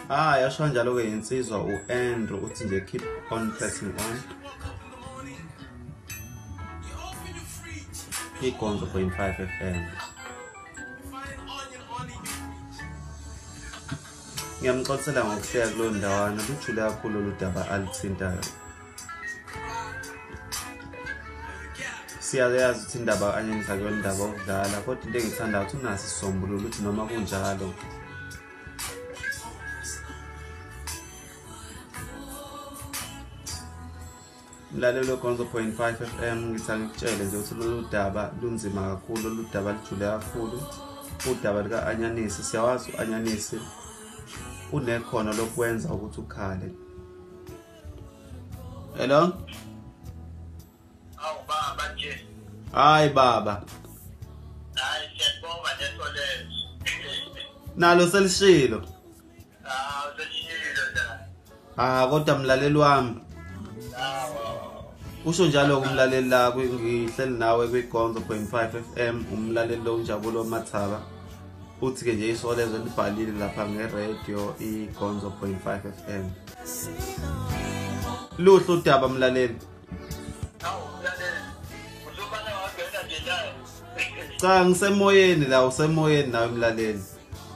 Ah, yasho kanjalo ke insizwa uAndrew uthi nje keep on pressing on. Igonzo 0.5 FM. Ngiyamxoxela ngokuhleka kulo ndawana lujule kakhulu lolu daba alithintayo. Siyayazi ukuthi indaba anyenisa kuyona indaba okudlala, kodwa into engithandayo ukuthi unaso isisombululo ukuthi noma kunjalo mlaleli weGonzo 0.5 FM, ngithi angikutshele nje ukuthi lolu daba lunzima kakhulu, lolu daba lujule kakhulu. Udaba lika-Anyanisi, siyawazi u-Anyanisi unekhono lokwenza ukuthi ukhale. Hello? Awu baba nje. Hayi baba. Hayi siyabonga leso. Nalo selishilo. Ah, selishilo la. Ah, kodwa mlaleli wami. Usho njalo kumlaleli la ngihleli nawe kwiGonzo 0.5 FM, umlaleli lo uNjabulo Mathaba. Uthi ke nje iSolezwe libhalile lapha nge-radio iGonzo 0.5 FM. Luhle udaba mlaleli. Awu mlaleli, uzobana wangena nje la. Cha, ngisemoyeni la, usemoyeni nawe mlaleli.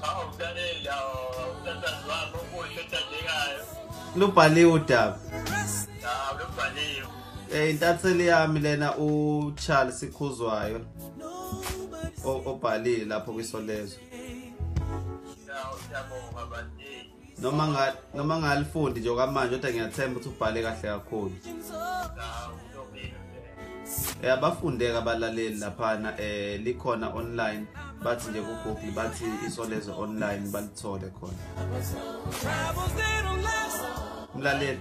Awu mlaleli, awusasazi wami okuhle othandekayo. Lubhaliwe udaba. Ah, lubhaliwe. Intatheli yami lena uCharles Sikhuzwayo obhalile lapho kwiSolezwe. Noma ngalifundi nje okwamanje, kodwa ngiyathemba ukuthi ubhale kahle kakhulu. Abafundeka abalaleli laphana, likhona online, bathi nje ku Google bathi iSolezwe online balithole khona. Mlaleli.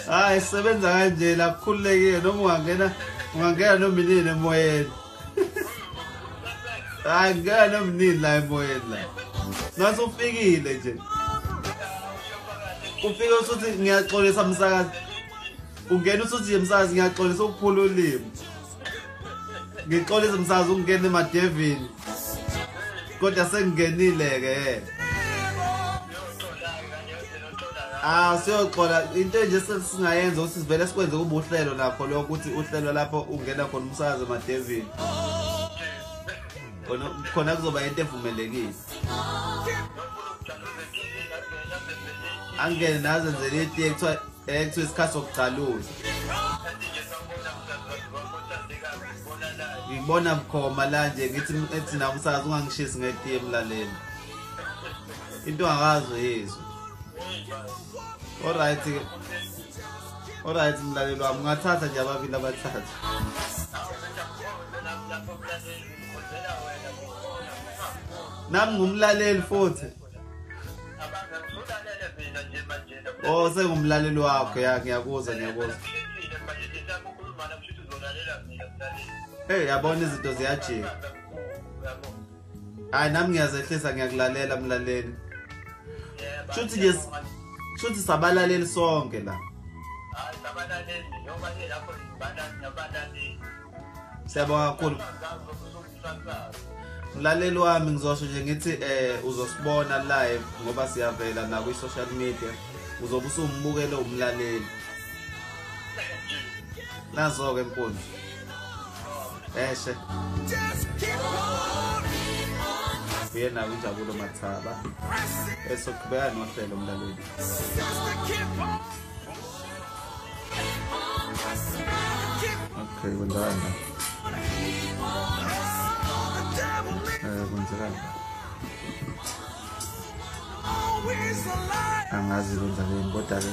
Hayi sebenza kanje la, kukhululekile noma ungangena noma inini emoyeni. Hayi ngena noma inini la emoyeni la. Nase ufikile nje. Ufike usuthi ngiyaxolisa msakazi. Ungena usuthi msakazi ngiyaxolisa ukuphula ulimi. Ngixolisa msakazi ungena emadevini. Kodwa sengingenile ke. Ah, siyoxola into nje sesingayenza ukuthi sivele sikwenze kube uhlelo nakho lokho, ukuthi uhlelo lapho ungena khona umsakazi emadevini. Khona kuzoba into evumelekile. Angene nazenzele itiye kuthiwa isikhathi sokucaluza. Ngibona bukhoma la nje ngithi ethi na umsakazi ungangishisi ngetiye emlaleli. Into angakazi uyizwe. Alright. Alright mlaleli wami, ngathatha nje ababili abathathu. Nami ngumlaleli futhi. Oh, sengumlaleli wakho ya, ngiyakuzwa ngiyakuzwa. Hey, yabona izinto ziyajika. Hayi nami ngiyazehlisa ngiyakulalela mlaleli. Shuthi nje shuthi sabalaleli sonke la. Hayi sabalaleli noma nje lapho nabalaleli. Siyabonga kakhulu. Mlaleli wami ngizosho nje ngithi uzosibona live ngoba siyavela na kwi social media. Uzobe usumbukele umlaleli. Nazo ke impunzi. Eshe. Uyena uNjabulo Mathaba. Esoqhubeka nohlelo mlaleli. Okay, kwenzakala. Kwenzakala. Angazi kwenzakaleni kodwa ke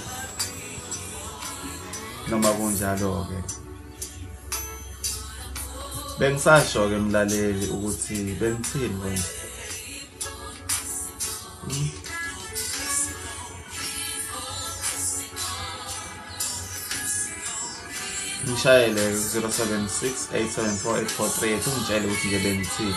noma kunjalo ke bengisasho ke mlaleli ukuthi bengithini konje. Ngishayele 076 874 8438 ungitshele ukuthi nje bengithini.